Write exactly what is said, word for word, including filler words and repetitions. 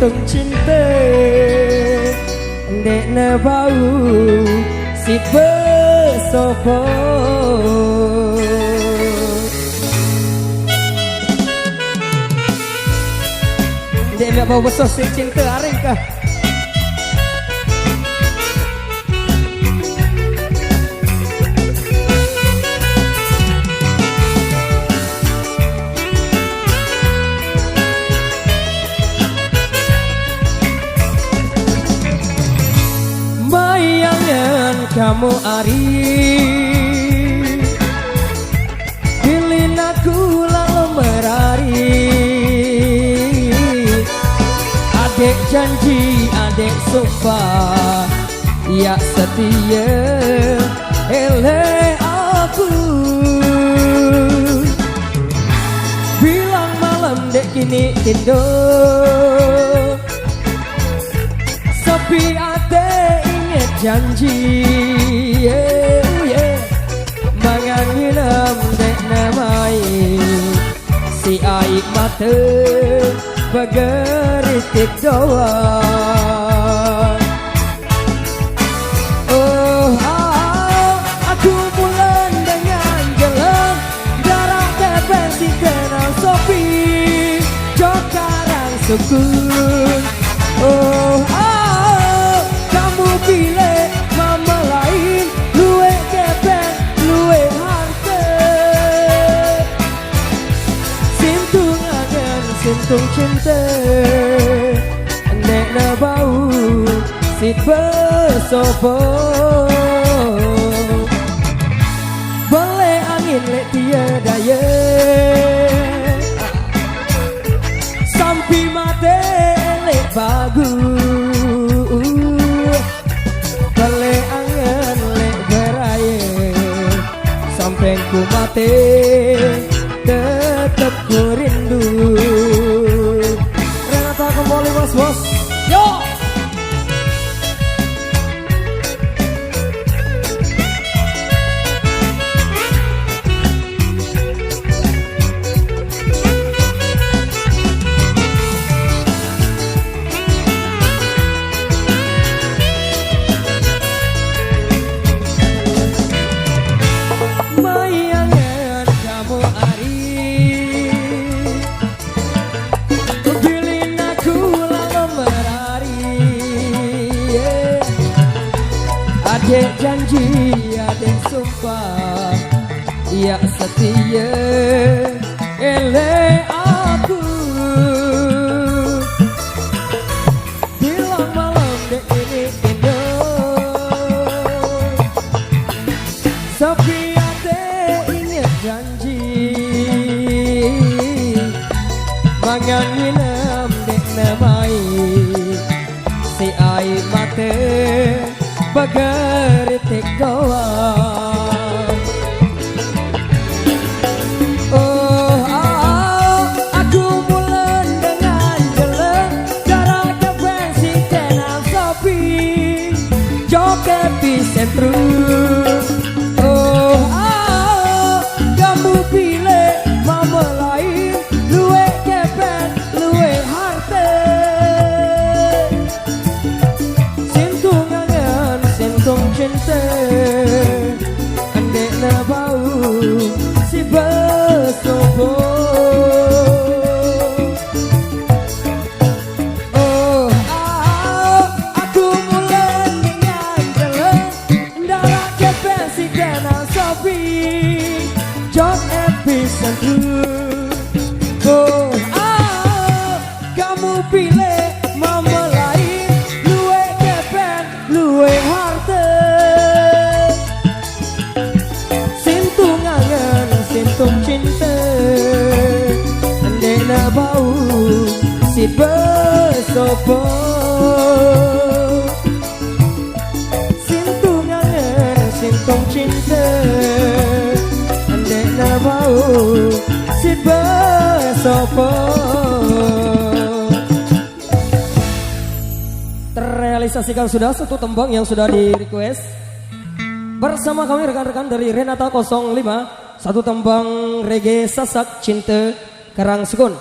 Cinta, ndek ne bau si besopo. Ndek ne bau beso si cinta aring kah? Bayangan kamu ari, bilin aku lalu merari. Adek janji, adek sumpah, ya setia, ele aku. Bilang malam dek kini tindo, sepi ate inget janji. Yeah, yeah. Mangan nginem dek nemai, si aik mata begeritik doang. Oh, ah, aku mulen dengan geleng, darah kepeng si kenal sopi, jokarang sukun. Oh, ah, kamu pilih mama lain, luwe kepeng, luwe harte. Sintung angen, sintung cinta, nek ne bau si besopo. Bele angin lek tiada ye, sampi mate lek bagus. Bele angen lek beraye, sampeng ku mate tetep ku rindu. Renata kembali, bos, bos. Yo. Bayangan kamu ari, bilin aku lalu merari. Yeah. Adek janji, adek sumpah, ya setia, ele aku. Bilang malam dek ini tindo, sepi ate inget janji. Mangan nginem dek nemai, si aik mate begeritik doang. Oh, ah, aku mulen dengan geleng, darah kepeng si kenal sopi, joget di sentrum. Oh, ah, kamu pilih mama lain, luwe kepeng, luwe harte. Sintung angen, sintung cinta, ndek ne bau si besopo. Oh, ah, aku mulen dengan geleng, darah kepeng si kenal sopi, jok epicentrum. Oh, ah, kamu pilih mama lain, luwe kepeng, luwe harte. Sintung angen, sintung cinta, ndek ne bau si besopo. Sintung angen, sintung cinta, ndek ne bau si besopo. Terrealisasikan sudah satu tembang yang sudah di-request. Bersama kami rekan-rekan dari Renata kosong lima, satu tembang reggae Sasak Cinta Karang Sukun.